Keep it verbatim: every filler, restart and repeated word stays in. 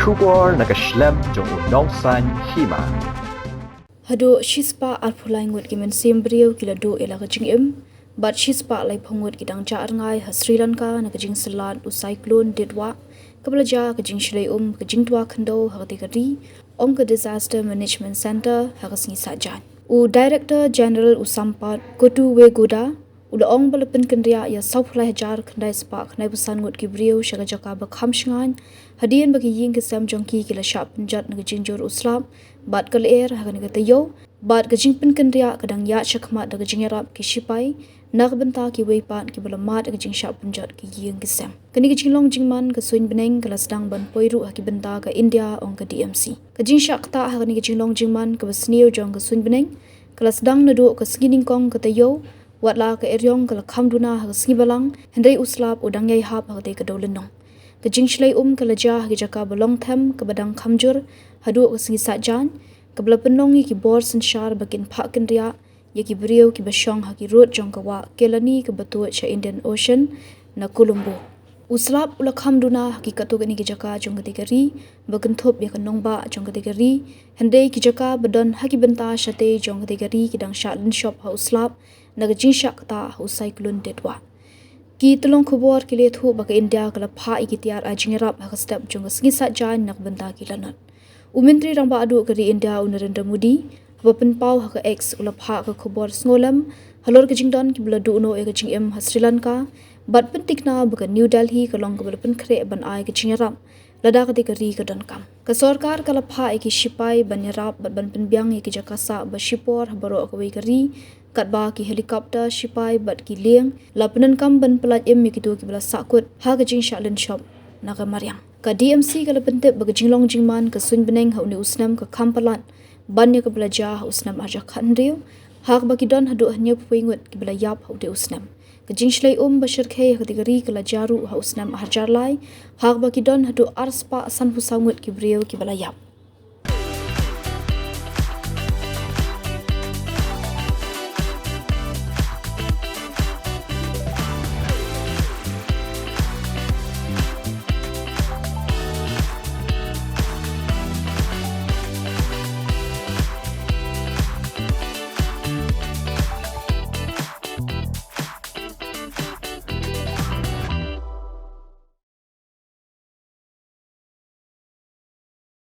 Khubor na ka shlem jong u Nongsaiñ Hima. Haduh shispah arphew lai ngut ki mynsiem briew ki la duh ïa la ka jingim, bad shispah laiphew ngut ki dang jah rngai ha Sri Lanka na ka jingsyllad u Cyclone Ditwa, kaba la jia ka jingshlei um ka jingtwa khyndew ha katei ka ri, ong ka Disaster Management Centre ha ka sngi Saitjaiñ. U Director General u Sampath Kotuwegowda, u la ong ba la pynkynriah ïa sawphew lai hajar khyndai spah khyndaiphew san ngut ki briew sha ka jaka ba kham shngaiñ, hadien ba ki ïing ki sem jong ki ki la shah pynjot na ka jingjur u slap bad ka lyer ha kane ka taïew, bad ka jingpynkynriah ka dang ïaid shakhmat da ka jingïarap ki shipai na ka bynta kiwei pat kiba la mad ha ka jingshah pynjot ki ïing ki sem. Kane ka jinglong jingman ka suiñ bneng ka la sdang ban poi ruh ha ki bynta ka India, ong ka D M C. Ka jingshah ktah ha kane ka jinglong jingman kaba sniew jong ka suiñ bneng ka la sdang naduh ka sngi nyngkong ka taïew, wat la ka eriong ka la kham duna ha ka sngi balang, hynrei u slap u dang ïai hap ha katei ka dewlynnong. Ka jingshlei um ka la jia ha ki jaka ba long them kaba dang kham jur haduh ka sngi Saitjaiñ, kaba la pynlong ïa ki bor synshar ba kin phah kynriah ïa ki briew kiba shong ha ki rud jong ka wah Kailani kaba tuid sha Indian Ocean na Colombo. U slap u la kham duna ha ki katto katne ki jaka jong katei ka ri ba kynthup ïa ka nongbah jong katei ka ri, hynrei ki jaka ba don ha ki bynta shatei jong katei ka ri ki dang shah lynshop ha u slap na ka jingshah ktah ha u Cyclone Ditwa. Ki tyllong khubor ki la ïathuh ba ka India ka la phah ïa ki tiar ai jingïarap ha ka step jong ka sngi Saitjaiñ na ka bynta ki lanot. U Myntri Rangbah Duh ka ri India u Narendra Modi, haba pynpaw ha ka X, u la phah ka khubor sngewlem halor ka jingdon kiba la duh noh ïa ka jingim ha Sri Lanka, bad pyntikna ba ka New Delhi ka long kaba la pynkhreh ban ai ka jingïarap lada katei ka ri ka donkam. Ka sorkar ka la phah ïa ki shipai ban ïarap bad ban pynbiang ïa ki jaka sah ba shipor ha baroh kawei ka ri, katba ki helicopter shipai bad ki lieng la pyndonkam ban pyllait im ïa kito kiba la sahkut ha ka jingshah lynshop na ka mariang. Ka D M C ka la pyntip ba ka jinglong jingman ka suiñ bneng ha une u snem ka kham palat ban ïa kaba la jia ha u snem ar hajar khathynriew, ha kaba ki don haduh hynñiewphew ngut kiba la ïap ha utei u snem. Ka jingshlei um ba shyrkhei ha katei ka ri ka la jia ruh ha u snem ar hajar lai, ha kaba ki don haduh arspah sanphew saw ngut ki briew kiba la ïap.